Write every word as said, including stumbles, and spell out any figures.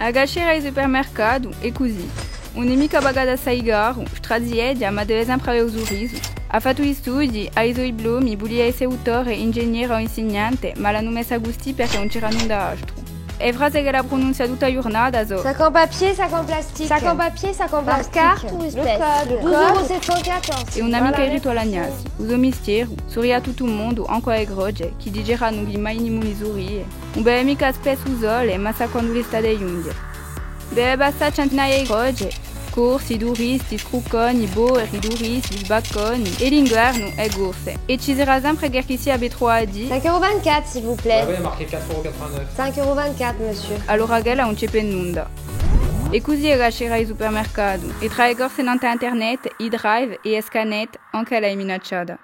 A cascera di supermercatu hè cusì. Ùn hè micca pagata assai caru, strazieghja, ma deve sempre avè u surrisu. Hà fattu i studii, hà i so diplomi, vulia esse duttore, ingegnere o insignante, ma l'anu messa custì perchè ùn c'era nunda altru. E frase ch'ella prununzia tutta a ghjurnata sò: Sac en papier, sac en plastique. Sac en papier, sac en plastique. Par carte ou espèce ? Le code. Douze euros sept cent quatorze. È ùn hà micca dirittu à lagnassi. U so mistieru, surrì à tuttu u mondu, ancu à e croce, chì diceranu chì mai nimu li surrie. Ùn vede micca spessu u sole, ma sà quandu l'estate ghjunghje. Vede passà centinaie di croce, corsi, turisti, scrucconi, poveri, turisti, sbacconi, è l'inguernu, e corse. È ci serà sempre qualchissia per truvà à dì: Cinq euros vingt-quatre, s'il vous plaît. Ouais, ouais, marqué quatre euros quatre-vingt-neuf. Cinq euros vingt-quatre, monsieur. Allora ch'ella ùn ci hè per nunda. È cusì hè a cascera di supermercatu, è trà e corse nant'à internet, i drive è e scanette, ancu ella hè minacciata.